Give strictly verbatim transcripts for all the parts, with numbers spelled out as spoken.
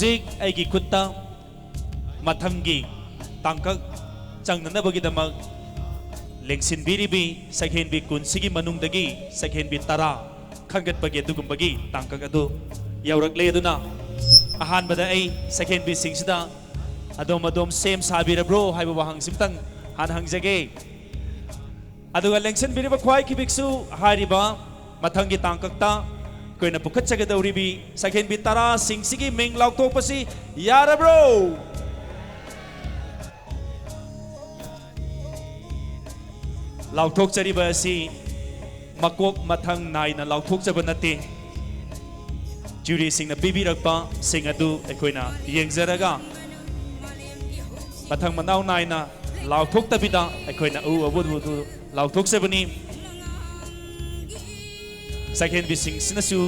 ꯍꯧꯖꯤꯛ ꯑꯩꯒꯤ ꯈꯨꯠꯇ ꯃꯊꯪꯒꯤ ꯇꯥꯡꯀꯛ ꯆꯪꯅꯅꯕꯒꯤꯗꯃꯛ ꯂꯦꯡꯁꯤꯟꯕꯤꯔꯤꯕꯤ ꯁꯛꯍꯦꯟꯕꯤ ꯀꯨꯟꯁꯤꯒꯤ ꯃꯅꯨꯡꯗꯒꯤ ꯁꯛꯍꯦꯟꯕꯤ ꯇꯔꯥ ꯈꯟꯒꯠꯄꯒꯤ ꯑꯗꯨꯒꯨꯝꯕꯒꯤ ꯇꯥꯡꯀꯛ ꯑꯗꯨ ꯌꯧꯔꯛꯂꯦ꯫ ꯑꯗꯨꯅ ꯑꯍꯥꯟꯕꯗ ꯑꯩ ꯁꯛꯍꯦꯟꯕꯤꯁꯤꯡꯁꯤꯗ ꯑꯗꯣꯝ ꯑꯗꯣꯝ ꯁꯦꯝ ꯁꯥꯕꯤꯔꯕ꯭ꯔꯣ ꯍꯥꯏꯕ ꯋꯥꯍꯪꯁꯤꯝꯇꯪ ꯍꯥꯟꯅ ꯍꯪꯖꯒꯦ꯫ ꯑꯗꯨꯒ ꯂꯦꯡꯁꯤꯟꯕꯤꯔꯤꯕ ꯈ꯭ꯋꯥꯏ ꯈꯤꯕꯤꯛꯁꯨ ꯍꯥꯏꯔꯤꯕ ꯃꯊꯪꯒꯤ ꯇꯥꯡꯀꯛꯇ ꯑꯩꯈꯣꯏꯅ ꯄꯨꯈꯠꯆꯒꯗꯧꯔꯤꯕꯤ ꯁꯛꯍꯦꯟꯕꯤ ꯇꯔꯥꯁꯤꯡꯁꯤꯒꯤ ꯃꯤꯡ ꯂꯥꯎꯊꯣꯛꯄꯁꯤ ꯌꯥꯔꯕ꯭ꯔꯣ? ꯂꯥꯎꯊꯣꯛꯆꯔꯤꯕ ꯑꯁꯤ ꯃꯀꯣꯛ ꯃꯊꯪ ꯅꯥꯏꯅ ꯂꯥꯎꯊꯣꯛꯆꯕ ꯅꯠꯇꯦ꯫ ꯖꯨꯔꯤꯁꯤꯡꯅ ꯄꯤꯕꯤꯔꯛꯄꯁꯤꯡ ꯑꯗꯨ ꯑꯩꯈꯣꯏꯅ ꯌꯦꯡꯖꯔꯒ ꯃꯊꯪ ꯃꯅꯥꯎ ꯅꯥꯏꯅ ꯂꯥꯎꯊꯣꯛꯇꯕꯤꯗ ꯑꯩꯈꯣꯏꯅ ꯑꯎ ꯑꯕꯨ ꯑꯗꯨ ꯂꯥꯎꯊꯣꯛꯆꯕꯅꯤ꯫ ꯁꯛꯍꯦꯟꯕꯤꯁꯤꯡꯁꯤꯅꯁꯨ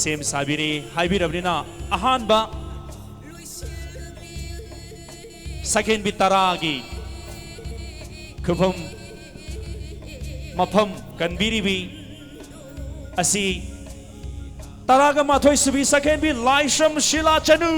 ꯁꯦꯝ ꯁꯥꯕꯤꯔꯦ ꯍꯥꯏꯕꯤꯔꯕꯅꯤꯅ ꯑꯍꯥꯟꯕ ꯁꯛꯍꯦꯟꯕꯤ ꯇꯔꯥꯒꯤ ꯈꯨꯐꯝ ꯃꯐꯝ ꯀꯟꯕꯤꯔꯤꯕꯤ ꯑꯁꯤ ꯇꯔꯥꯒ ꯃꯥꯊꯣꯏ ꯁꯨꯕꯤ ꯁꯛꯍꯦꯟꯕꯤ ꯂꯥꯏꯁ꯭ꯔꯝ ꯁꯤꯂꯥ ꯆꯅꯨ꯫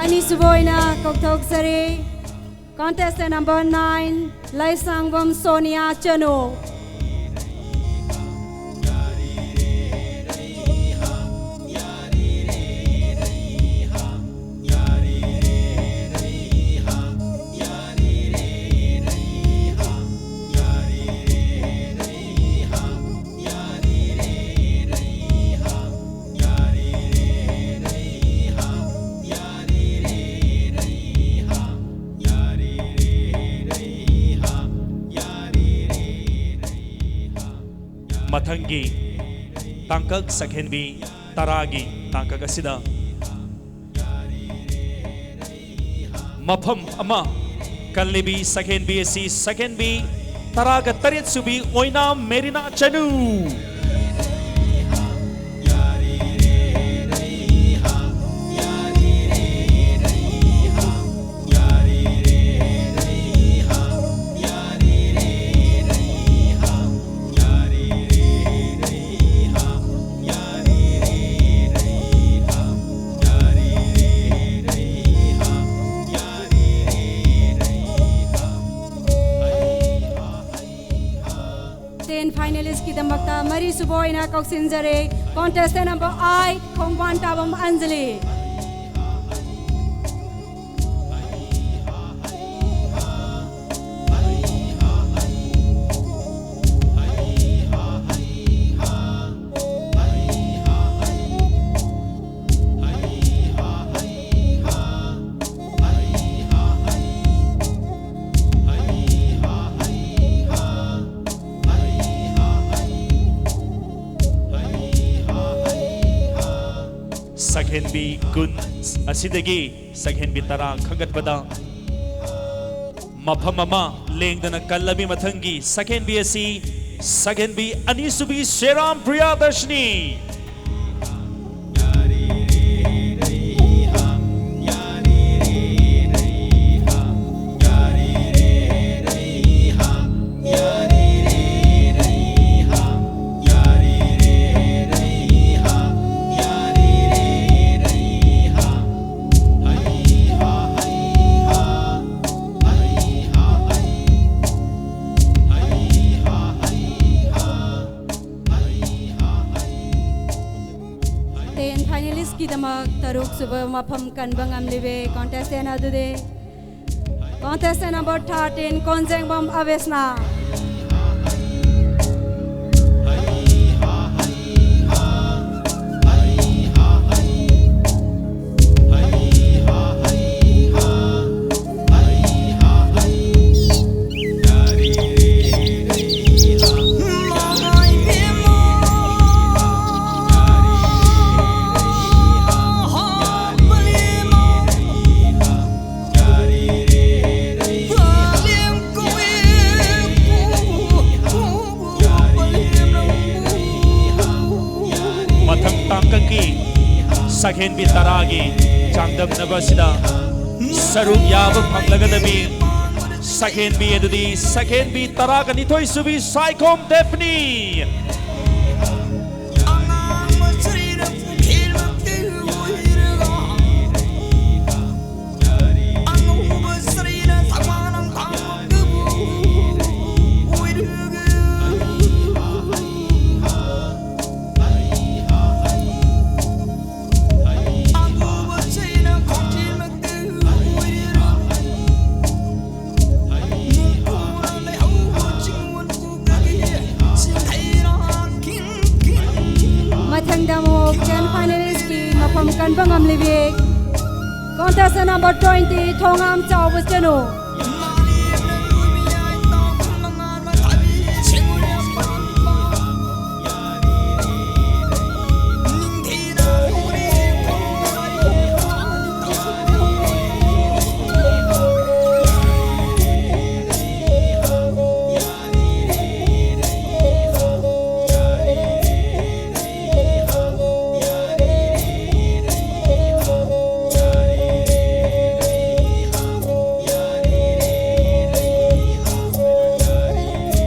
ꯑꯅꯤꯁꯨꯕ ꯑꯣꯏꯅ ꯀꯧꯊꯣꯛꯆꯔꯤ, contestant number nine, ꯂꯩꯁꯥꯡꯕꯝ ꯁꯣꯅꯤꯌꯥ ꯆꯅꯨ꯫ ꯃꯊꯪꯒꯤ ꯇꯥꯡꯀꯛ ꯁꯛꯍꯦꯟꯕꯤ ꯇꯔꯥꯒꯤ ꯇꯥꯡꯀꯛ ꯑꯁꯤꯗ ꯃꯐꯝ ꯑꯃ ꯀꯜꯂꯤꯕꯤ ꯁꯛꯍꯦꯟꯕꯤ ꯑꯁꯤ ꯁꯛꯍꯦꯟꯕꯤ ꯇꯔꯥꯒ ꯇꯔꯦꯠ ꯁꯨꯕꯤ ꯑꯣꯏꯅꯥꯝ ꯃꯦꯔꯤꯅꯥ ꯆꯅꯨ꯫ Ten finalist ꯀꯤꯗꯃꯛꯇ ꯃꯔꯤꯁꯨꯕ ꯑꯣꯏꯅ ꯀꯧꯁꯤꯟꯖꯔꯦ, contestant number eight, ꯈꯣꯡꯕꯥꯟ ꯇꯥꯕꯝ ꯑꯟꯖꯂꯤ꯫ ꯁꯛꯍꯦꯟꯕꯤ ꯀꯨꯟ ꯑꯁꯤꯗꯒꯤ ꯁꯛꯍꯦꯟꯕꯤ ꯇꯔꯥ ꯈꯟꯒꯠꯄꯗ ꯃꯐꯝ ꯑꯃ ꯂꯦꯡꯗꯅ ꯀꯜꯂꯕꯤ꯫ ꯃꯊꯪꯒꯤ ꯁꯛꯍꯦꯟꯕꯤ ꯑꯁꯤ ꯁꯛꯍꯦꯟꯕꯤ ꯑꯅꯤꯁꯨꯕꯤ ꯁꯦꯔꯥꯝ ꯄ꯭ꯔꯤꯌꯥꯗꯔꯁꯤꯅꯤ꯫ Ten finalist ꯀꯤꯗꯃꯛ ꯇꯔꯨꯛ ꯁꯨꯕ ꯃꯐꯝ ꯀꯟꯕ ꯉꯝꯂꯤꯕꯤ contestant ꯑꯗꯨꯗꯤ contestant number thirteen, ꯀꯣꯟꯖꯦꯡꯕꯝ ꯑꯕꯦꯁꯅꯥ꯫ ꯁꯛꯍꯦꯟꯕꯤ ꯇꯔꯥꯒꯤ ꯆꯥꯡꯗꯝꯅꯕ ꯑꯁꯤꯗ ꯁꯔꯨꯛ ꯌꯥꯕ ꯐꯪꯂꯒꯗꯕꯤ ꯁꯛꯍꯦꯟꯕꯤ ꯑꯗꯨꯗꯤ ꯁꯛꯍꯦꯟꯕꯤ ꯇꯔꯥꯒ ꯅꯤꯊꯣꯏ ꯁꯨꯕꯤ ꯁꯥꯏꯈꯣꯝ ꯗꯦꯞꯅꯤ꯫ ꯑꯉꯥꯡ ꯃꯆꯩꯅ ꯄꯨꯈꯦꯜꯃꯛꯇ ꯑꯣꯏꯔꯒ, ꯑꯉꯧꯕ ꯆꯩꯅ ꯊꯝꯕꯥꯜ ꯂꯪꯈꯥꯡꯃꯛꯇꯕꯨ ꯑꯣꯏꯔꯒ, ꯑꯉꯧꯕ ꯆꯩꯅ ꯈꯣꯡꯖꯦꯜꯃꯛꯇ ꯑꯣꯏꯔꯒ, ꯃꯊꯪꯗ ꯑꯃꯨꯛ ten finalistꯀꯤ ꯃꯐꯝ ꯀꯟꯕ ꯉꯝꯂꯤꯕꯤ contestant number twenty, ꯊꯣꯉꯥꯝ ꯆꯥꯎꯕ ꯆꯅꯨ꯫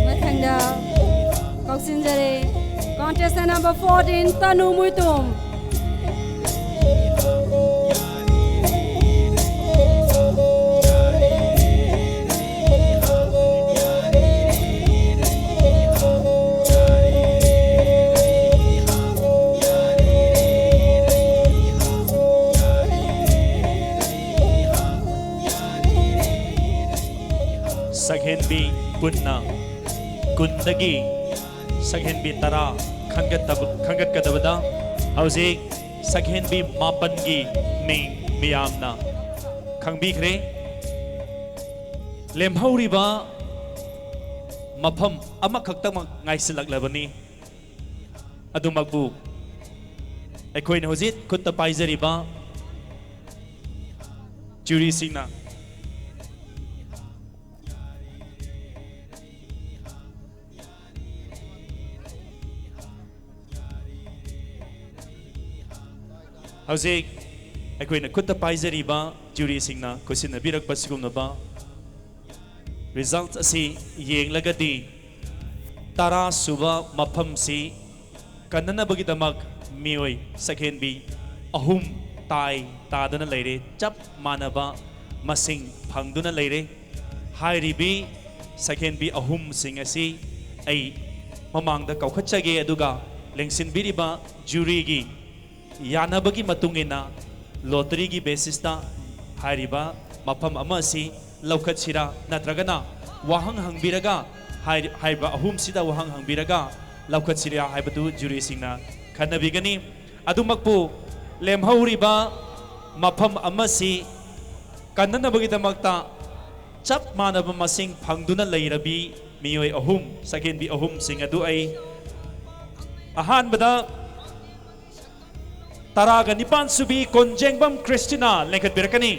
ꯃꯊꯪꯗ ꯀꯧꯁꯤꯟꯖꯔꯤ, contestant number fourteen, ꯇꯅꯨ ꯃꯨꯏꯇꯣꯝ꯫ ꯁꯛꯍꯦꯟꯕꯤ ꯀꯨꯟꯅ ꯀꯨꯟꯗꯒꯤ ꯁꯛꯍꯦꯟꯕꯤ ꯇꯔꯥ ꯈꯟꯒꯠꯇꯕ-, ꯈꯟꯒꯠꯀꯗꯕꯗ ꯍꯧꯖꯤꯛ ꯁꯛꯍꯦꯟꯕꯤ ꯃꯥꯄꯟꯒꯤ ꯃꯤꯡ ꯃꯤꯌꯥꯝꯅ ꯈꯪꯕꯤꯈ꯭ꯔꯦ꯫ ꯂꯦꯝꯍꯧꯔꯤꯕ ꯃꯐꯝ ꯑꯃꯈꯛꯇꯃꯛ ꯉꯥꯏꯁꯤꯜꯂꯛꯂꯕꯅꯤ꯫ ꯑꯗꯨꯃꯛꯄꯨ ꯑꯩꯈꯣꯏꯅ ꯍꯧꯖꯤꯛ ꯈꯨꯠꯇ ꯄꯥꯏꯖꯔꯤꯕ ꯖꯨꯔꯤꯁꯤꯡꯅ ꯍꯧꯖꯤꯛ ꯑꯩꯈꯣꯏꯅ ꯈꯨꯠꯇ ꯄꯥꯏꯖꯔꯤꯕ ꯖꯨꯔꯤꯁꯤꯡꯅ ꯈꯨꯠꯁꯤꯟꯅꯕꯤꯔꯛꯄ ꯁꯤꯒꯨꯝꯂꯕ ꯔꯤꯖꯜꯠ ꯑꯁꯤ ꯌꯦꯡꯂꯒꯗꯤ, ꯇꯔꯥ ꯁꯨꯕ ꯃꯐꯝꯁꯤ ꯀꯟꯅꯅꯕꯒꯤꯗꯃꯛ ꯃꯤꯑꯣꯏ ꯁꯛꯍꯦꯟꯕꯤ ꯑꯍꯨꯝ ꯇꯥꯏ ꯇꯥꯗꯨꯅ ꯂꯩꯔꯦ, ꯆꯞ ꯃꯥꯟꯅꯕ ꯃꯁꯤꯡ ꯐꯪꯗꯨꯅ ꯂꯩꯔꯦ꯫ ꯍꯥꯏꯔꯤꯕꯤ ꯁꯛꯍꯦꯟꯕꯤ ꯑꯍꯨꯝꯁꯤꯡ ꯑꯁꯤ ꯑꯩ ꯃꯃꯥꯡꯗ ꯀꯧꯈꯠꯆꯒꯦ, ꯑꯗꯨꯒ ꯂꯦꯡꯁꯤꯟꯕꯤꯔꯤꯕ ꯖꯨꯔꯤꯒꯤ ꯌꯥꯅꯕꯒꯤ ꯃꯇꯨꯡ ꯏꯟꯅ ꯂꯣꯇꯔꯤꯒꯤ ꯕꯦꯁꯤꯁꯇ ꯍꯥꯏꯔꯤꯕ ꯃꯐꯝ ꯑꯃ ꯑꯁꯤ ꯂꯧꯈꯠꯁꯤꯔꯥ, ꯅꯠꯇ꯭ꯔꯒꯅ ꯋꯥꯍꯪ ꯍꯪꯕꯤꯔꯒ, ꯍꯥꯏ-, ꯍꯥꯏꯔꯤꯕ ꯑꯍꯨꯝꯁꯤꯗ ꯋꯥꯍꯪ ꯍꯪꯕꯤꯔꯒ ꯂꯧꯈꯠꯁꯤꯔꯥ ꯍꯥꯏꯕꯗꯨ ꯖꯨꯔꯤꯁꯤꯡꯅ ꯈꯟꯅꯕꯤꯒꯅꯤ꯫ ꯑꯗꯨꯃꯛꯄꯨ, ꯂꯦꯝꯍꯧꯔꯤꯕ ꯃꯐꯝ ꯑꯃꯁꯤ ꯀꯟꯅꯅꯕꯒꯤꯗꯃꯛꯇ ꯆꯞ ꯃꯥꯟꯅꯕ ꯃꯁꯤꯡ ꯐꯪꯗꯨꯅ ꯂꯩꯔꯕꯤ ꯃꯤꯑꯣꯏ ꯑꯍꯨꯝ, ꯁꯛꯍꯦꯟꯕꯤ ꯑꯍꯨꯝꯁꯤꯡ ꯑꯗꯨ ꯑꯩ ꯑꯍꯥꯟꯕꯗ ꯇꯔꯥꯒ ꯅꯤꯄꯥꯟ ꯁꯨꯕꯤ ꯀꯣꯟꯖꯦꯡꯕꯝ ꯈ꯭ꯔꯤꯁꯇꯤꯅꯥ ꯂꯦꯡꯈꯠꯄꯤꯔꯛꯀꯅꯤ꯫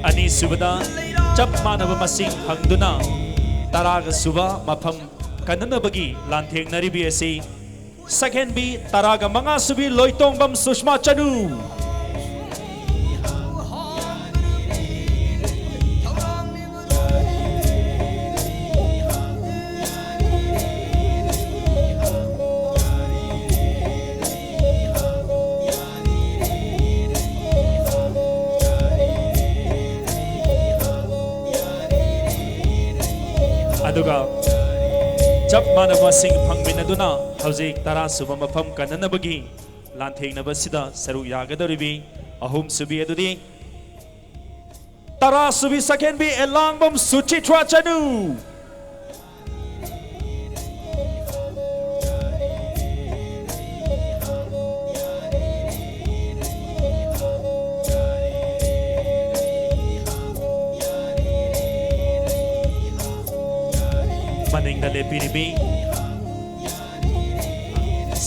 ꯑꯅꯤꯁꯨꯕꯗ ꯆꯞ ꯃꯥꯟꯅꯕ ꯃꯁꯤꯡ ꯐꯪꯗꯨꯅ ꯇꯔꯥꯒ ꯁꯨꯕ ꯃꯐꯝ ꯀꯟꯅꯅꯕꯒꯤ ꯂꯥꯟꯊꯦꯡꯅꯔꯤꯕꯤ ꯑꯁꯤ ꯁꯛꯍꯦꯟꯕꯤ ꯇꯔꯥꯒ ꯃꯉꯥ ꯁꯨꯕꯤ ꯂꯣꯏꯇꯣꯡꯕꯝ ꯁꯨꯁꯃꯥ ꯆꯅꯨ꯫ ꯑꯗꯨꯒ ꯆꯞ ꯃꯥꯟꯅꯕ ꯃꯁꯤꯡ ꯐꯪꯃꯤꯟꯅꯗꯨꯅ ꯍꯧꯖꯤꯛ ꯇꯔꯥ ꯁꯨꯕ ꯃꯐꯝ ꯀꯟꯅꯅꯕꯒꯤ ꯂꯥꯟꯊꯦꯡꯅꯕꯁꯤꯗ ꯁꯔꯨꯛ ꯌꯥꯒꯗꯧꯔꯤꯕꯤ ꯑꯍꯨꯝ ꯁꯨꯕꯤ ꯑꯗꯨꯗꯤ ꯇꯔꯥ ꯁꯨꯕꯤ ꯁꯛꯍꯦꯟꯕꯤ ꯑꯦꯂꯥꯡꯕꯝ ꯁꯨꯆꯤꯇ꯭ꯔꯥ ꯆꯅꯨ꯫ ꯃꯅꯤꯡꯗ ꯂꯦꯞꯄꯤꯔꯤꯕꯤ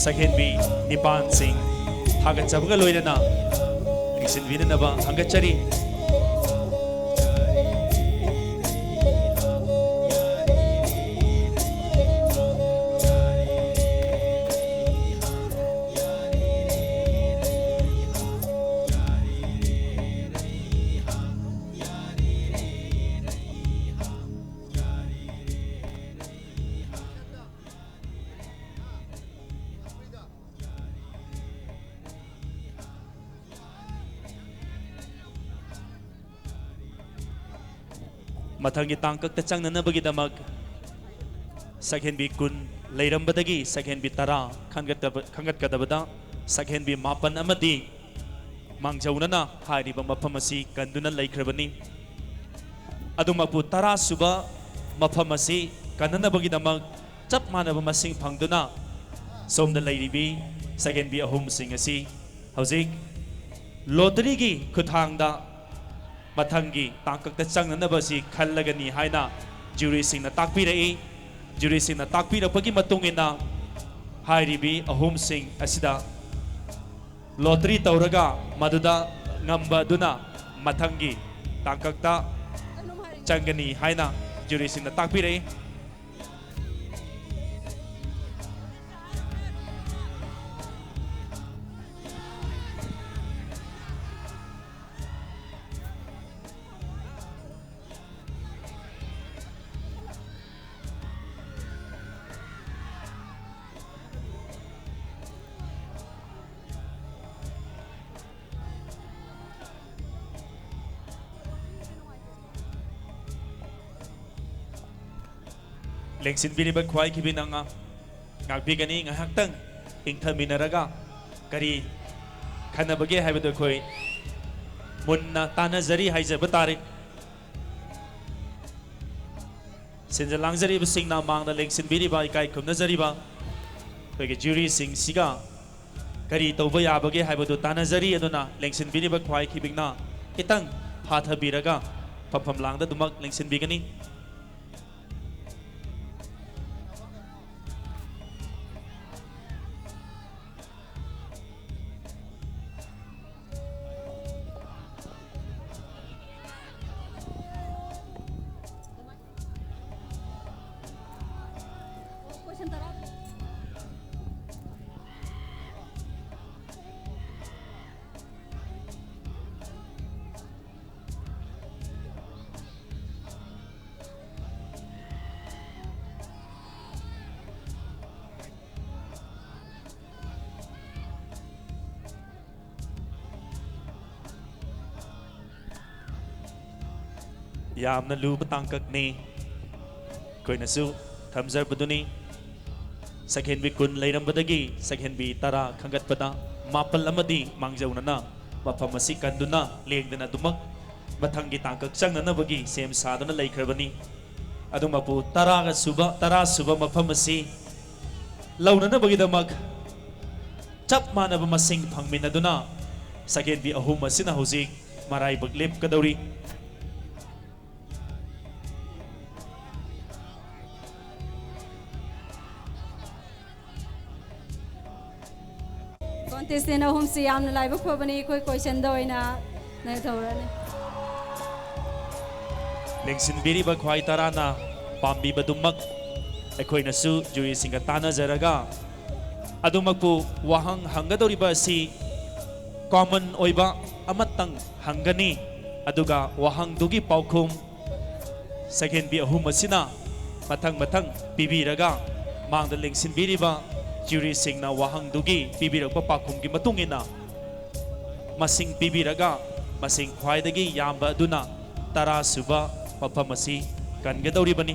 ꯁꯛꯍꯦꯟꯕꯤ ꯅꯤꯄꯥꯟꯁꯤꯡ ꯊꯥꯒꯠꯆꯕꯒ ꯂꯣꯏꯅꯅ ꯂꯦꯡꯁꯤꯟꯕꯤꯅꯅꯕ ꯍꯪꯒꯠꯆꯔꯤ꯫ ꯃꯊꯪꯒꯤ ꯇꯥꯡꯀꯛꯇ ꯆꯪꯅꯅꯕꯒꯤꯗꯃꯛ ꯁꯛꯍꯦꯟꯕꯤ ꯀꯨꯟ ꯂꯩꯔꯝꯕꯗꯒꯤ ꯁꯛꯍꯦꯟꯕꯤ ꯇꯔꯥ ꯈꯟꯒꯠꯀꯗꯕ-, ꯈꯟꯒꯠꯀꯗꯕꯗ ꯁꯛꯍꯦꯟꯕꯤ ꯃꯥꯄꯟ ꯑꯃꯗꯤ ꯃꯥꯡꯖꯧꯅꯅ ꯍꯥꯏꯔꯤꯕ ꯃꯐꯝ ꯑꯁꯤ ꯀꯟꯗꯨꯅ ꯂꯩꯈ꯭ꯔꯕꯅꯤ꯫ ꯑꯗꯨꯃꯛꯄꯨ ꯇꯔꯥ ꯁꯨꯕ ꯃꯐꯝ ꯑꯁꯤ ꯀꯟꯅꯅꯕꯒꯤꯗꯃꯛ ꯆꯞ ꯃꯥꯟꯅꯕ ꯃꯁꯤꯡ ꯐꯪꯗꯨꯅ ꯁꯣꯝꯗ ꯂꯩꯔꯤꯕꯤ ꯁꯛꯍꯦꯟꯕꯤ ꯑꯍꯨꯝꯁꯤꯡ ꯑꯁꯤ ꯍꯧꯖꯤꯛ ꯂꯣꯇꯔꯤꯒꯤ ꯈꯨꯠꯊꯥꯡꯗ ꯃꯊꯪꯒꯤ ꯇꯥꯡꯀꯛꯇ ꯆꯪꯅꯅꯕ ꯑꯁꯤ ꯈꯜꯂꯒꯅꯤ ꯍꯥꯏꯅ ꯖꯨꯔꯤꯁꯤꯡꯅ ꯇꯥꯛꯄꯤꯔꯛꯏ꯫ ꯖꯨꯔꯤꯁꯤꯡꯅ ꯇꯥꯛꯄꯤꯔꯛꯄꯒꯤ ꯃꯇꯨꯡ ꯏꯟꯅ ꯍꯥꯏꯔꯤꯕꯤ ꯑꯍꯨꯝꯁꯤꯡ ꯑꯁꯤꯗ ꯂꯣꯇꯔꯤ ꯇꯧꯔꯒ ꯃꯗꯨꯗ ꯉꯝꯕ ꯑꯗꯨꯅ ꯃꯊꯪꯒꯤ ꯇꯥꯡꯀꯛꯇ ꯆꯪꯒꯅꯤ ꯍꯥꯏꯅ ꯖꯨꯔꯤꯁꯤꯡꯅ ꯇꯥꯛꯄꯤꯔꯛꯏ꯫ ꯂꯦꯡꯁꯤꯟꯕꯤꯔꯤꯕ ꯈ꯭ꯋꯥꯏꯈꯤꯕꯤ ꯅꯪꯅ ꯉꯥꯛꯄꯤꯒꯅꯤ꯫ ꯉꯥꯏꯍꯥꯛꯇꯪ ꯏꯪꯊꯃꯤꯟꯅꯔꯒ ꯀꯔꯤ ꯈꯟꯅꯕꯒꯦ ꯍꯥꯏꯕꯗꯨ ꯑꯩꯈꯣꯏ ꯃꯨꯟꯅ ꯇꯥꯟꯅꯖꯔꯤ ꯍꯥꯏꯖꯕ ꯇꯥꯔꯦ꯫ ꯁꯤꯟꯖ ꯂꯥꯡꯖꯔꯤꯕꯁꯤꯡꯅ ꯃꯥꯡꯗ ꯂꯦꯡꯁꯤꯟꯕꯤꯔꯤꯕ, ꯏꯀꯥꯏ ꯈꯨꯝꯅꯖꯔꯤꯕ ꯑꯩꯈꯣꯏꯒꯤ ꯖꯨꯔꯤꯁꯤꯡꯁꯤꯒ ꯀꯔꯤ ꯇꯧꯕ ꯌꯥꯕꯒꯦ ꯍꯥꯏꯕꯗꯨ ꯇꯥꯟꯅꯖꯔꯤ꯫ ꯑꯗꯨꯅ ꯂꯦꯡꯁꯤꯟꯕꯤꯔꯤꯕ ꯈ꯭ꯋꯥꯏꯈꯤꯕꯤꯅ ꯈꯤꯇꯪ ꯐꯥꯊꯕꯤꯔꯒ ꯐꯝꯐꯝ ꯂꯥꯡꯗ ꯑꯗꯨꯃꯛ ꯂꯦꯡꯁꯤꯟꯕꯤꯒꯅꯤ꯫ ꯌꯥꯝꯅ ꯂꯨꯕ ꯇꯥꯡꯀꯛꯅꯤ꯫ ꯑꯩꯈꯣꯏꯅꯁꯨ ꯊꯝꯖꯕꯗꯨꯅꯤ, ꯁꯛꯍꯦꯟꯕꯤ ꯀꯨꯟ ꯂꯩꯔꯝꯕꯗꯒꯤ ꯁꯛꯍꯦꯟꯕꯤ ꯇꯔꯥ ꯈꯟꯒꯠꯄꯗ ꯃꯥꯄꯜ ꯑꯃꯗꯤ ꯃꯥꯡꯖꯧꯅꯅ ꯃꯐꯝ ꯑꯁꯤ ꯀꯟꯗꯨꯅ ꯂꯦꯡꯗꯅ ꯑꯗꯨꯃꯛ ꯃꯊꯪꯒꯤ ꯇꯥꯡꯀꯛ ꯆꯪꯅꯅꯕꯒꯤ ꯁꯦꯝ ꯁꯥꯗꯨꯅ ꯂꯩꯈ꯭ꯔꯕꯅꯤ꯫ ꯑꯗꯨꯃꯛꯄꯨ ꯇꯔꯥꯒ ꯁꯨꯕ, ꯇꯔꯥ ꯁꯨꯕ ꯃꯐꯝ ꯑꯁꯤ ꯂꯧꯅꯅꯕꯒꯤꯗꯃꯛ ꯆꯞ ꯃꯥꯟꯅꯕ ꯃꯁꯤꯡ ꯐꯪꯃꯤꯟꯅꯗꯨꯅ ꯁꯛꯍꯦꯟꯕꯤ ꯑꯍꯨꯝ ꯑꯁꯤꯅ ꯍꯧꯖꯤꯛ ꯃꯔꯥꯏꯕꯛ ꯂꯦꯞꯀꯗꯧꯔꯤ꯫ Contestant ꯑꯍꯨꯝꯁꯤ ꯌꯥꯝꯅ ꯂꯥꯏꯕꯛ ꯐꯕꯅꯤ꯫ ꯑꯩꯈꯣꯏ questionꯗ ꯑꯣꯏꯅ ꯅꯩꯊꯧꯔꯅꯤ꯫ ꯂꯦꯡꯁꯤꯟꯕꯤꯔꯤꯕ ꯈ꯭ꯋꯥꯏ ꯇꯔꯥꯅ ꯄꯥꯝꯕꯤꯕꯗꯨꯃꯛ ꯑꯩꯈꯣꯏꯅꯁꯨ juryꯁꯤꯡꯒ ꯇꯥꯟꯅꯖꯔꯒ ꯑꯗꯨꯃꯛꯄꯨ ꯋꯥꯍꯪ ꯍꯪꯒꯗꯧꯔꯤꯕ ꯑꯁꯤ common ꯑꯣꯏꯕ ꯑꯃꯇꯪ ꯍꯪꯒꯅꯤ꯫ ꯑꯗꯨꯒ ꯋꯥꯍꯪꯗꯨꯒꯤ ꯄꯥꯎꯈꯨꯝ ꯁꯛꯍꯦꯟꯕꯤ ꯑꯍꯨꯝ ꯑꯁꯤꯅ ꯃꯊꯪ ꯃꯊꯪ ꯄꯤꯕꯤꯔꯒ ꯃꯥꯡꯗ ꯂꯦꯡꯁꯤꯟꯕꯤꯔꯤꯕ juryꯁꯤꯡꯅ ꯋꯥꯍꯪꯗꯨꯒꯤ ꯄꯤꯕꯤꯔꯛꯄ ꯄꯥꯎꯈꯨꯝꯒꯤ ꯃꯇꯨꯡ ꯏꯟꯅ ꯃꯁꯤꯡ ꯄꯤꯕꯤꯔꯒ ꯃꯁꯤꯡ ꯈ꯭ꯋꯥꯏꯗꯒꯤ ꯌꯥꯝꯕ ꯑꯗꯨꯅ ꯇꯔꯥ ꯁꯨꯕ ꯃꯐꯝ ꯑꯁꯤ ꯀꯟꯒꯗꯧꯔꯤꯕꯅꯤ꯫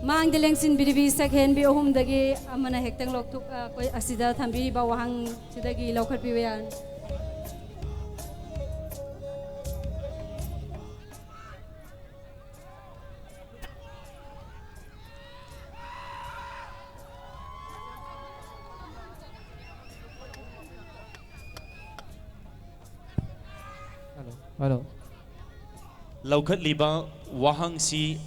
ꯃꯥꯡꯗ ꯂꯦꯡꯁꯤꯟꯕꯤꯔꯤꯕꯤ ꯁꯛꯍꯦꯟꯕꯤ ꯑꯍꯨꯝꯗꯒꯤ ꯑꯃꯅ ꯍꯦꯛꯇꯪ ꯂꯧꯊꯣꯛ-, ꯑ, ꯑꯩꯈꯣꯏ ꯑꯁꯤꯗ ꯊꯝꯕꯤꯔꯤꯕ ꯋꯥꯍꯪꯁꯤꯗꯒꯤ ꯂꯧꯈꯠꯄꯤꯕ ꯌꯥꯅꯤ꯫ Hello, hello. ꯂꯧꯈꯠꯂꯤꯕ ꯋꯥꯍꯪꯁꯤ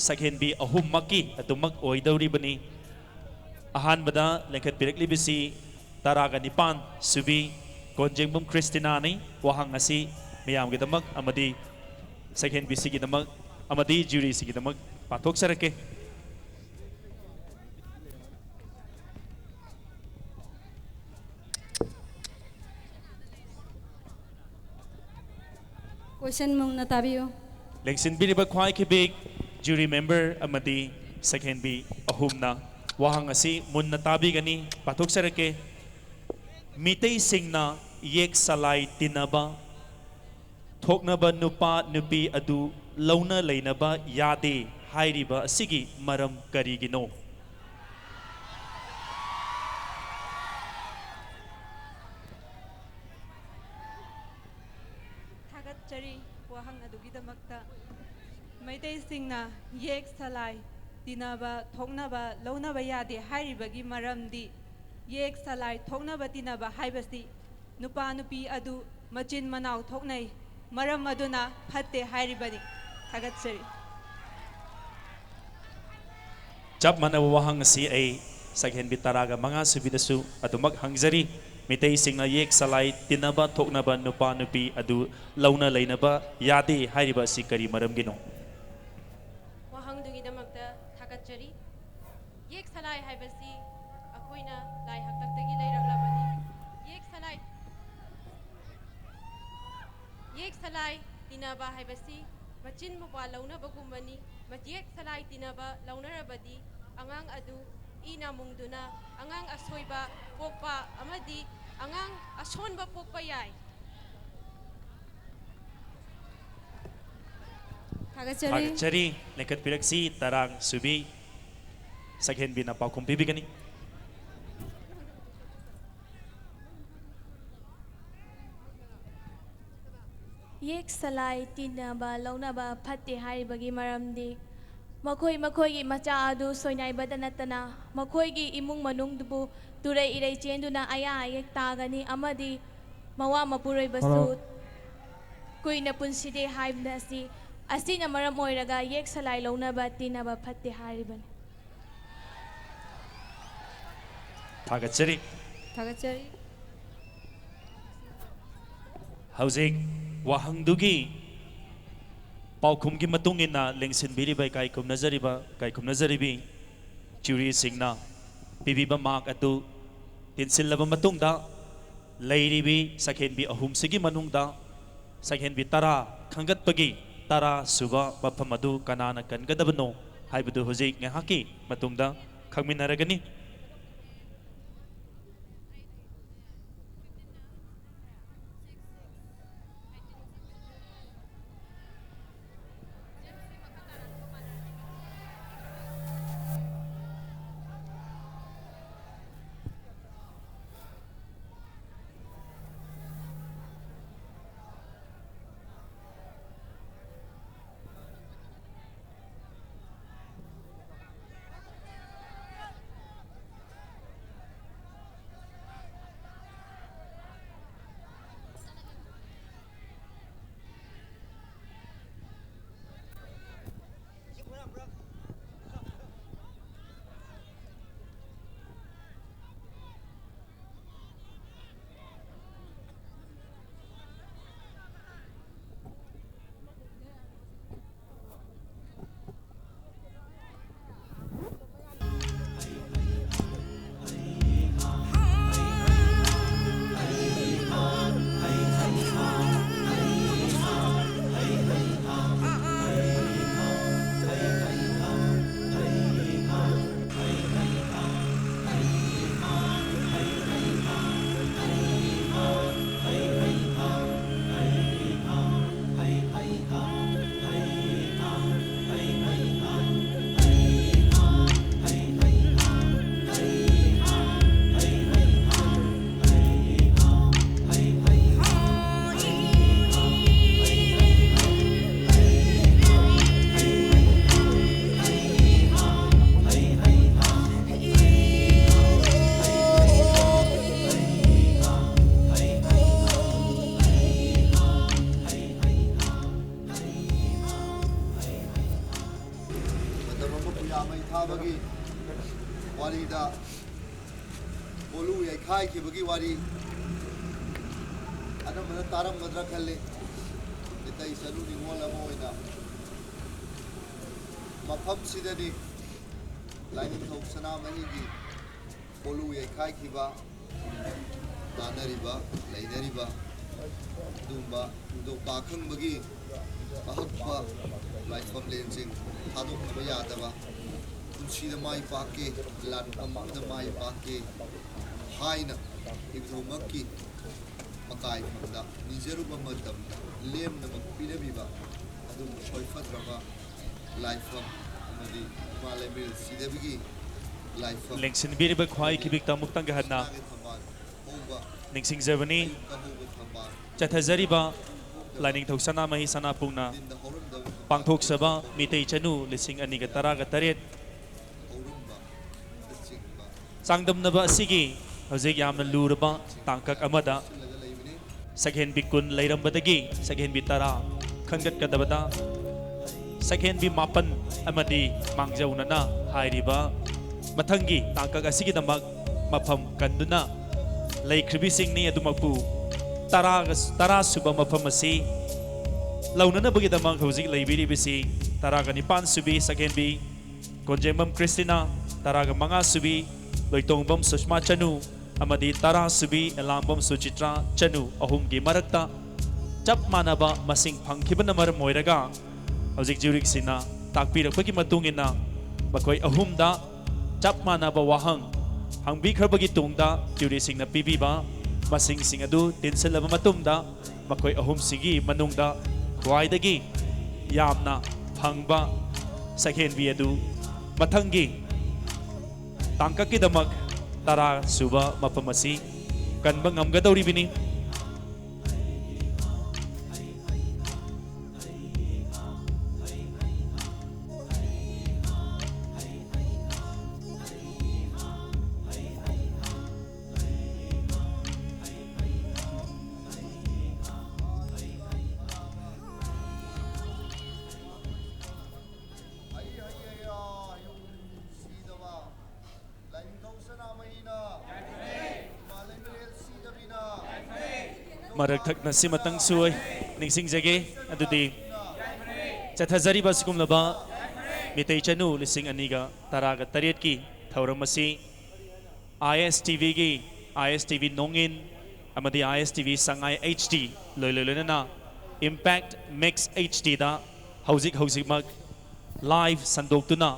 ꯁꯛꯍꯦꯟꯕꯤ ꯑꯍꯨꯝꯃꯛꯀꯤ ꯑꯗꯨꯃꯛ ꯑꯣꯏꯗꯧꯔꯤꯕꯅꯤ꯫ ꯑꯍꯥꯟꯕꯗ ꯂꯦꯡꯈꯠꯄꯤꯔꯛꯂꯤꯕꯁꯤ ꯇꯔꯥꯒ ꯅꯤꯄꯥꯟ ꯁꯨꯕꯤ ꯀꯣꯟꯖꯦꯡꯕꯝ ꯈ꯭ꯔꯤꯁꯇꯤꯅꯥꯅꯤ꯫ ꯋꯥꯍꯪ ꯑꯁꯤ ꯃꯤꯌꯥꯝꯒꯤꯗꯃꯛ ꯑꯃꯗꯤ ꯁꯛꯍꯦꯟꯕꯤꯁꯤꯒꯤꯗꯃꯛ ꯑꯃꯗꯤ juryꯁꯤꯒꯤꯗꯃꯛ ꯄꯥꯊꯣꯛꯆꯔꯛꯀꯦ꯫ Question ꯃꯨꯟꯅ ꯇꯥꯕꯤꯌꯨ꯫ ꯂꯦꯡꯁꯤꯟꯕꯤꯔꯤꯕ ꯈ꯭ꯋꯥꯏ ꯈꯤꯕꯤꯛ jury member ꯑꯃꯗꯤ ꯁꯛꯍꯦꯟꯕꯤ ꯑꯍꯨꯝꯅ ꯋꯥꯍꯪ ꯑꯁꯤ ꯃꯨꯟꯅ ꯇꯥꯕꯤꯒꯅꯤ꯫ ꯄꯥꯊꯣꯛꯆꯔꯛꯀꯦ꯫ ꯃꯤꯇꯩꯁꯤꯡꯅ ꯌꯦꯛ ꯁꯂꯥꯏ ꯇꯤꯟꯅꯕ ꯊꯣꯛꯅꯕ ꯅꯨꯄꯥ ꯅꯨꯄꯤ ꯑꯗꯨ ꯂꯧꯅ ꯂꯩꯅꯕ ꯌꯥꯗꯦ ꯍꯥꯏꯔꯤꯕ ꯑꯁꯤꯒꯤ ꯃꯔꯝ ꯀꯔꯤꯒꯤꯅꯣ? ꯊꯥꯒꯠꯆꯔꯤ ꯋꯥꯍꯪ ꯑꯗꯨꯒꯤꯗꯃꯛꯇ꯫ ꯃꯩꯇꯩꯁꯤꯡꯅ ꯌꯦꯛ ꯁꯂꯥꯏ ꯇꯤꯟꯅꯕ, ꯊꯣꯛꯅꯕ, ꯂꯧꯅꯕ ꯌꯥꯗꯦ ꯍꯥꯏꯔꯤꯕꯒꯤ ꯃꯔꯝꯗꯤ, ꯌꯦꯛ ꯁꯂꯥꯏ ꯊꯣꯛꯅꯕ ꯇꯤꯟꯅꯕ ꯍꯥꯏꯕꯁꯤ ꯅꯨꯄꯥ ꯅꯨꯄꯤ ꯑꯗꯨ ꯃꯆꯤꯟ ꯃꯅꯥꯎ ꯊꯣꯛꯅꯩ, ꯃꯔꯝ ꯑꯗꯨꯅ ꯐꯠꯇꯦ ꯍꯥꯏꯔꯤꯕꯅꯤ꯫ ꯊꯥꯒꯠꯆꯔꯤ꯫ ꯆꯞ ꯃꯥꯟꯅꯕ ꯋꯥꯍꯪ ꯑꯁꯤ ꯑꯩ ꯁꯛꯍꯦꯟꯕꯤ ꯇꯔꯥꯒ ꯃꯉꯥ ꯁꯨꯕꯤꯗꯁꯨ ꯑꯗꯨꯃꯛ ꯍꯪꯖꯔꯤ꯫ ꯃꯤꯇꯩꯁꯤꯡꯅ ꯌꯦꯛ ꯁꯂꯥꯏ ꯇꯤꯟꯅꯕ ꯊꯣꯛꯅꯕ ꯅꯨꯄꯥ ꯅꯨꯄꯤ ꯑꯗꯨ ꯂꯧꯅ ꯂꯩꯅꯕ ꯌꯥꯗꯦ ꯍꯥꯏꯔꯤꯕ ꯑꯁꯤ ꯀꯔꯤ ꯃꯔꯝꯒꯤꯅꯣ? ꯋꯥꯍꯪꯗꯨꯒꯤꯗꯃꯛꯇ ꯊꯥꯒꯠꯆꯔꯤ꯫ ꯌꯦꯛ ꯁꯂꯥꯏ ꯍꯥꯏꯕꯁꯤ ꯑꯩꯈꯣꯏꯅ ꯂꯥꯏ ꯍꯥꯛꯇꯛꯇꯒꯤ ꯂꯩꯔꯛꯂꯕꯅꯤ꯫ ꯌꯦꯛ ꯁꯂꯥꯏ ꯌꯦꯛ ꯁꯂꯥꯏ ꯇꯤꯟꯅꯕ ꯍꯥꯏꯕꯁꯤ ꯃꯆꯤꯟ ꯃꯧꯄ꯭ꯋꯥ ꯂꯧꯅꯕꯒꯨꯝꯕꯅꯤ꯫ ꯌꯦꯛ ꯁꯂꯥꯏ ꯇꯤꯟꯅꯕ ꯂꯧꯅꯔꯕꯗꯤ ꯑꯉꯥꯡ ꯑꯗꯨ ꯏ ꯅꯥꯃꯨꯡꯗꯨꯅ ꯑꯉꯥꯡ ꯑꯁꯣꯏꯕ ꯄꯣꯛꯄ ꯑꯃꯗꯤ ꯑꯉꯥꯡ ꯑꯁꯣꯟꯕ ꯄꯣꯛꯄ ꯌꯥꯏ꯫ ꯊꯥꯒꯠꯆꯔꯤ꯫ ꯊꯥꯒꯠꯆꯔꯤ꯫ ꯂꯦꯡꯈꯠꯄꯤꯔꯛꯁꯤ, ꯇꯔꯥꯡ ꯁꯨꯕꯤ ꯁꯛꯍꯦꯟꯕꯤꯅ ꯄꯥꯎꯈꯨꯝ ꯄꯤꯕꯤꯒꯅꯤ꯫ ꯌꯦꯛ ꯁꯂꯥꯏ ꯇꯤꯟꯅꯕ ꯂꯧꯅꯕ ꯐꯠꯇꯦ ꯍꯥꯏꯔꯤꯕꯒꯤ ꯃꯔꯝꯗꯤ, ꯃꯈꯣꯏ ꯃꯈꯣꯏꯒꯤ ꯃꯆꯥ ꯑꯗꯨ ꯁꯣꯏꯅꯥꯏꯕꯗ ꯅꯠꯇꯅ ꯃꯈꯣꯏꯒꯤ ꯏꯃꯨꯡ ꯃꯅꯨꯡꯗꯨꯕꯨ ꯇꯨꯔꯩ ꯏꯔꯩ ꯆꯦꯟꯗꯨꯅ ꯑꯌꯥ ꯑꯌꯦꯛ ꯇꯥꯒꯅꯤ ꯑꯃꯗꯤ ꯃꯋꯥ ꯃꯄꯨꯔꯣꯏꯕꯁꯨ ꯀꯨꯏꯅ ꯄꯨꯟꯁꯤꯗꯦ ꯍꯥꯏꯕ ꯑꯁꯤ, ꯑꯁꯤꯅ ꯃꯔꯝ ꯑꯣꯏꯔꯒ ꯌꯦꯛ ꯁꯂꯥꯏ ꯂꯧꯅꯕ ꯇꯤꯟꯅꯕ ꯐꯠꯇꯦ ꯍꯥꯏꯔꯤꯕꯅꯤ꯫ ꯊꯥꯒꯠꯆꯔꯤ꯫ ꯊꯥꯒꯠꯆꯔꯤ꯫ ꯍꯧꯖꯤꯛ ꯋꯥꯍꯪꯗꯨꯒꯤ ꯄꯥꯎꯈꯨꯝꯒꯤ ꯃꯇꯨꯡ ꯏꯟꯅ ꯂꯦꯡꯁꯤꯟꯕꯤꯔꯤꯕ ꯏꯀꯥꯏ ꯈꯨꯝꯅꯖꯔꯤꯕ, ꯏꯀꯥꯏ ꯈꯨꯝꯅꯖꯔꯤꯕꯤ ꯖꯨꯔꯤꯁꯤꯡꯅ ꯄꯤꯕꯤꯕ ꯃꯥꯔꯛ ꯑꯗꯨ ꯇꯦꯟꯁꯤꯜꯂꯕ ꯃꯇꯨꯡꯗ, ꯂꯩꯔꯤꯕꯤ ꯁꯛꯍꯦꯟꯕꯤ ꯑꯍꯨꯝꯁꯤꯒꯤ ꯃꯅꯨꯡꯗ ꯁꯛꯍꯦꯟꯕꯤ ꯇꯔꯥ ꯈꯟꯒꯠꯄꯒꯤ ꯇꯔꯥ ꯁꯨꯕ ꯃꯐꯝ ꯑꯗꯨ ꯀꯅꯥꯅ ꯀꯟꯒꯗꯕꯅꯣ ꯍꯥꯏꯕꯗꯨ ꯍꯧꯖꯤꯛ ꯉꯥꯏꯍꯥꯛꯀꯤ ꯃꯇꯨꯡꯗ ꯈꯪꯃꯤꯟꯅꯔꯒꯅꯤ꯫ ꯀꯣꯂꯨ ꯌꯩꯈꯥꯏꯈꯤꯕꯒꯤ ꯋꯥꯔꯤ ꯑꯅꯝꯕꯅ ꯇꯥꯔꯝꯒꯗ꯭ꯔꯥ ꯈꯜꯂꯤ꯫ ꯃꯤꯇꯩ ꯆꯅꯨ ꯅꯤꯉꯣꯜ ꯑꯃ ꯑꯣꯏꯅ ꯃꯐꯝꯁꯤꯗꯅꯤ ꯂꯥꯏꯅꯤꯡꯊꯧ ꯁꯅꯥꯃꯍꯤꯒꯤ ꯀꯣꯂꯨ ꯌꯩꯈꯥꯏꯈꯤꯕ, ꯇꯥꯅꯔꯤꯕ, ꯂꯩꯅꯔꯤꯕ ꯑꯗꯨꯒꯨꯝꯕ ꯏꯕꯨꯙꯧ ꯄꯥꯈꯪꯕꯒꯤ ꯑꯍꯛꯄ ꯂꯥꯏꯐꯝꯂꯦꯟꯁꯤꯡ ꯊꯥꯗꯣꯛꯅꯕ ꯌꯥꯗꯕ, ꯄꯨꯟꯁꯤꯗ ꯃꯥꯏ ꯄꯥꯛꯀꯦ, ꯂꯥꯟꯐꯝꯗ ꯃꯥꯏ ꯄꯥꯛꯀꯦ ꯍꯥꯏꯅ ꯏꯕꯨꯙꯧꯃꯛꯀꯤ ꯃꯀꯥꯏꯐꯝꯗ ꯅꯤꯖꯔꯨꯕ ꯃꯇꯝꯗ ꯂꯦꯝꯅꯃꯛ ꯄꯤꯔꯝꯃꯤꯕ ꯑꯗꯨꯒꯨꯝꯕ ꯁꯣꯏꯐꯗ꯭ꯔꯕ ꯂꯥꯏꯐꯝ ꯑꯃꯗꯤ ꯏꯃꯥ ꯂꯩꯃꯔꯦꯜ ꯁꯤꯗꯕꯒꯤ ꯂꯥꯏꯐꯝ ꯂꯦꯡꯁꯤꯟꯕꯤꯔꯤꯕ ꯈ꯭ꯋꯥꯏ ꯀꯤꯕꯤꯛꯇ ꯑꯃꯨꯛꯇꯪꯒ ꯍꯟꯅ ꯁꯅꯥꯒꯤ ꯊꯝꯕꯥꯜ ꯍꯧꯕ ꯅꯤꯡꯁꯤꯡꯖꯕꯅꯤ꯫ ꯑꯌꯨꯛꯇ ꯍꯧꯕ ꯊꯝꯕꯥꯜ ꯆꯠꯊꯖꯔꯤꯕ ꯂꯥꯏꯅꯤꯡꯊꯧ ꯁꯅꯥꯃꯍꯤ ꯁꯅꯥꯄꯨꯡꯅ ꯅꯨꯡꯊꯤꯟꯗ ꯍꯧꯔꯝꯗꯕ ꯊꯝꯕꯥꯜ ꯄꯥꯡꯊꯣꯛꯆꯕ ꯃꯤꯇꯩ ꯆꯅꯨ ꯂꯤꯁꯤꯡ ꯑꯅꯤꯒ ꯇꯔꯥꯒ ꯇꯔꯦꯠ ꯍꯧꯔꯝꯕ ꯆꯥꯡꯗꯝꯅꯕ ꯑꯁꯤꯒꯤ ꯍꯧꯖꯤꯛ ꯌꯥꯝꯅ ꯂꯨꯔꯕ ꯇꯥꯡꯀꯛ ꯑꯃꯗ ꯁꯛꯍꯦꯟꯕꯤ ꯀꯨꯟ ꯂꯩꯔꯝꯕꯗꯒꯤ ꯁꯛꯍꯦꯟꯕꯤ ꯇꯔꯥ ꯈꯟꯒꯠꯀꯗꯕꯗ ꯁꯛꯍꯦꯟꯕꯤ ꯃꯥꯄꯟ ꯑꯃꯗꯤ ꯃꯥꯡꯖꯧꯅꯅ ꯍꯥꯏꯔꯤꯕ ꯃꯊꯪꯒꯤ ꯇꯥꯡꯀꯛ ꯑꯁꯤꯒꯤꯗꯃꯛ ꯃꯐꯝ ꯀꯟꯗꯨꯅ ꯂꯩꯈ꯭ꯔꯤꯕꯤꯁꯤꯡꯅꯤ꯫ ꯑꯗꯨꯃꯛꯄꯨ ꯇꯔꯥꯒ, ꯇꯔꯥ ꯁꯨꯕ ꯃꯐꯝ ꯑꯁꯤ ꯂꯧꯅꯅꯕꯒꯤꯗꯃꯛ ꯍꯧꯖꯤꯛ ꯂꯩꯕꯤꯔꯤꯕꯁꯤ ꯇꯔꯥꯒ ꯅꯤꯄꯥꯟ ꯁꯨꯕꯤ ꯁꯛꯍꯦꯟꯕꯤ ꯀꯣꯟꯖꯦꯡꯕꯝ ꯀ꯭ꯔꯤꯁꯇꯤꯅꯥ, ꯇꯔꯥꯒ ꯃꯉꯥ ꯁꯨꯕꯤ ꯂꯣꯏꯇꯣꯡꯕꯝ ꯁꯨꯁꯃꯥ ꯆꯅꯨ ꯑꯃꯗꯤ ꯇꯔꯥ ꯁꯨꯕꯤ ꯑꯦꯂꯥꯡꯕꯝ ꯁꯨꯆꯤꯇ꯭ꯔꯥ ꯆꯅꯨ ꯑꯍꯨꯝꯒꯤ ꯃꯔꯛꯇ ꯆꯞ ꯃꯥꯟꯅꯕ ꯃꯁꯤꯡ ꯐꯪꯈꯤꯕꯅ ꯃꯔꯝ ꯑꯣꯏꯔꯒ ꯍꯧꯖꯤꯛ ꯖꯨꯔꯤꯁꯤꯡꯅ ꯇꯥꯛꯄꯤꯔꯛꯄꯒꯤ ꯃꯇꯨꯡ ꯏꯟꯅ ꯃꯈꯣꯏ ꯑꯍꯨꯝꯗ ꯆꯞ ꯃꯥꯟꯅꯕ ꯋꯥꯍꯪ ꯍꯪꯕꯤꯈ꯭ꯔꯕꯒꯤ ꯇꯨꯡꯗ ꯖꯨꯔꯤꯁꯤꯡꯅ ꯄꯤꯕꯤꯕ ꯃꯁꯤꯡꯁꯤꯡ ꯑꯗꯨ ꯇꯦꯟꯁꯤꯜꯂꯕ ꯃꯇꯨꯡꯗ ꯃꯈꯣꯏ ꯑꯍꯨꯝꯁꯤꯒꯤ ꯃꯅꯨꯡꯗ ꯈ꯭ꯋꯥꯏꯗꯒꯤ ꯌꯥꯝꯅ ꯐꯪꯕ ꯁꯛꯍꯦꯟꯕꯤ ꯑꯗꯨ ꯃꯊꯪꯒꯤ ꯇꯥꯡꯀꯛꯀꯤꯗꯃꯛ ꯇꯔꯥ ꯁꯨꯕ ꯃꯐꯝ ꯑꯁꯤ ꯀꯟꯕ ꯉꯝꯒꯗꯧꯔꯤꯕꯅꯤ꯫ ꯃꯔꯛ ꯊꯠꯅ ꯁꯤꯃꯇꯪꯁꯨ ꯑꯩ ꯅꯤꯡꯁꯤꯡꯖꯒꯦ꯫ ꯑꯗꯨꯗꯤ ꯆꯠꯊꯖꯔꯤꯕ ꯑꯁꯤꯒꯨꯝꯂꯕ ꯃꯤꯇꯩ ꯆꯅꯨ ꯂꯤꯁꯤꯡ ꯑꯅꯤꯒ ꯇꯔꯥꯒ ꯇꯔꯦꯠꯀꯤ ꯊꯧꯔꯝ ꯑꯁꯤ ISTVꯒꯤ, ISTV ꯅꯣꯡꯏꯟ ꯑꯃꯗꯤ ISTV ꯁꯉꯥꯏ HD ꯂꯣꯏ ꯂꯣꯏ ꯂꯣꯏꯅꯅ Impact Mix HDꯗ ꯍꯧꯖꯤꯛ ꯍꯧꯖꯤꯛꯃꯛ live ꯁꯟꯗꯣꯛꯇꯨꯅ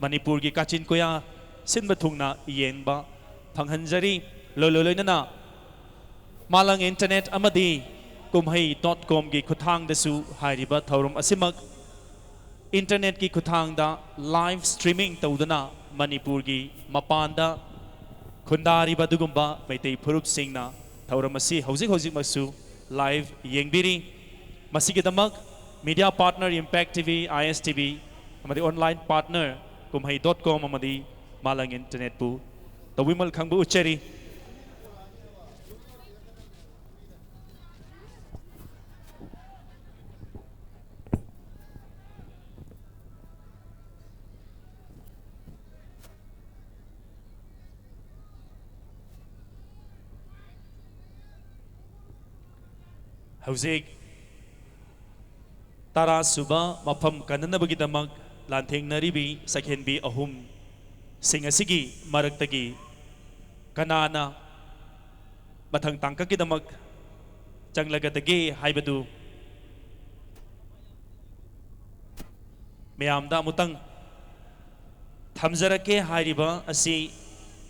ꯃꯅꯤꯄꯨꯔꯒꯤ ꯀꯥꯆꯤꯟ ꯀꯣꯌꯥ ꯁꯤꯟꯕ ꯊꯨꯡꯅ ꯌꯦꯡꯕ ꯐꯪꯍꯟꯖꯔꯤ꯫ ꯂꯣꯏ ꯂꯣꯏ ꯂꯣꯏꯅꯅ ꯃꯥꯂꯪ internet ꯑꯃꯗꯤ ꯀꯨꯝꯍꯩ dot comꯒꯤ ꯈꯨꯠꯊꯥꯡꯗꯁꯨ ꯍꯥꯏꯔꯤꯕ ꯊꯧꯔꯝ ꯑꯁꯤꯃꯛ internetꯀꯤ ꯈꯨꯠꯊꯥꯡꯗ live streaming ꯇꯧꯗꯨꯅ ꯃꯅꯤꯄꯨꯔꯒꯤ ꯃꯄꯥꯟꯗ ꯈꯨꯟꯗꯥꯔꯤꯕ ꯑꯗꯨꯒꯨꯝꯕ ꯃꯩꯇꯩ ꯐꯨꯔꯨꯞꯁꯤꯡꯅ ꯊꯧꯔꯝ ꯑꯁꯤ ꯍꯧꯖꯤꯛ ꯍꯧꯖꯤꯛꯃꯛꯁꯨ live ꯌꯦꯡꯕꯤꯔꯤ꯫ ꯃꯁꯤꯒꯤꯗꯃꯛ media partner Impact TV, ISTV ꯑꯃꯗꯤ online partner ꯀꯨꯝꯍꯩ dot com ꯑꯃꯗꯤ ꯃꯥꯂꯪ internetꯄꯨ ꯇꯧꯕꯤꯃꯜ ꯈꯪꯕ ꯎꯠꯆꯔꯤ꯫ ꯍꯧꯖꯤꯛ ꯇꯔꯥ ꯁꯨꯕ ꯃꯐꯝ ꯀꯟꯅꯅꯕꯒꯤꯗꯃꯛ ꯂꯥꯟꯊꯦꯡꯅꯔꯤꯕꯤ ꯁꯛꯍꯦꯟꯕꯤ ꯑꯍꯨꯝꯁꯤꯡ ꯑꯁꯤꯒꯤ ꯃꯔꯛꯇꯒꯤ ꯀꯅꯥꯅ ꯃꯊꯪ ꯇꯥꯡꯀꯛꯀꯤꯗꯃꯛ ꯆꯪꯂꯒꯗꯒꯦ ꯍꯥꯏꯕꯗꯨ ꯃꯌꯥꯝꯗ ꯑꯃꯨꯛꯇꯪ ꯊꯝꯖꯔꯛꯀꯦ꯫ ꯍꯥꯏꯔꯤꯕ ꯑꯁꯤ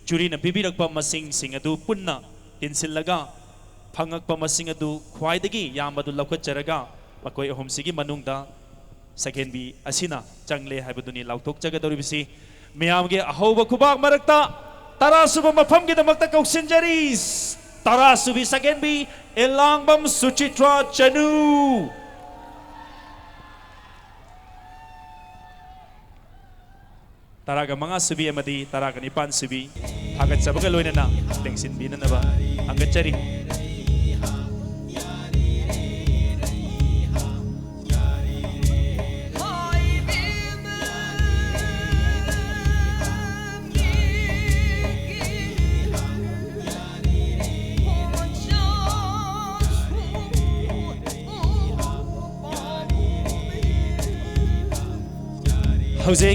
ꯖꯨꯔꯤꯅ ꯄꯤꯕꯤꯔꯛꯄ ꯃꯁꯤꯡꯁꯤꯡ ꯑꯗꯨ ꯄꯨꯟꯅ ꯇꯤꯟꯁꯤꯜꯂꯒ ꯐꯪꯉꯛꯄ ꯃꯁꯤꯡ ꯑꯗꯨ ꯈ꯭ꯋꯥꯏꯗꯒꯤ ꯌꯥꯝꯕꯗꯨ ꯂꯧꯈꯠꯆꯔꯒ ꯃꯈꯣꯏ ꯑꯍꯨꯝꯁꯤꯒꯤ ꯃꯅꯨꯡꯗ ꯁꯛꯍꯦꯟꯕꯤ ꯑꯁꯤꯅ ꯆꯪꯂꯦ ꯍꯥꯏꯕꯗꯨꯅꯤ ꯂꯥꯎꯊꯣꯛꯆꯒꯗꯧꯔꯤꯕꯁꯤ꯫ ꯃꯤꯌꯥꯝꯒꯤ ꯑꯍꯧꯕ ꯈꯨꯕꯥꯛ ꯃꯔꯛꯇ ꯇꯔꯥ ꯁꯨꯕ ꯃꯐꯝꯒꯤꯗꯃꯛꯇ ꯀꯧꯁꯤꯟꯖꯔꯤ꯫ ꯇꯔꯥ ꯁꯨꯕꯤ ꯁꯛꯍꯦꯟꯕꯤ ꯏꯂꯥꯡꯕꯝ ꯁꯨꯆꯤꯇ꯭ꯔꯥ ꯆꯅꯨ꯫ ꯇꯔꯥꯒ ꯃꯉꯥ ꯁꯨꯕꯤ ꯑꯃꯗꯤ ꯇꯔꯥꯒ ꯅꯤꯄꯥꯟ ꯁꯨꯕꯤ ꯊꯥꯒꯠꯆꯕꯒ ꯂꯣꯏꯅꯅ ꯂꯦꯡꯁꯤꯟꯕꯤꯅꯅꯕ ꯊꯥꯒꯠꯆꯔꯤ꯫ ꯍꯧꯖꯤꯛ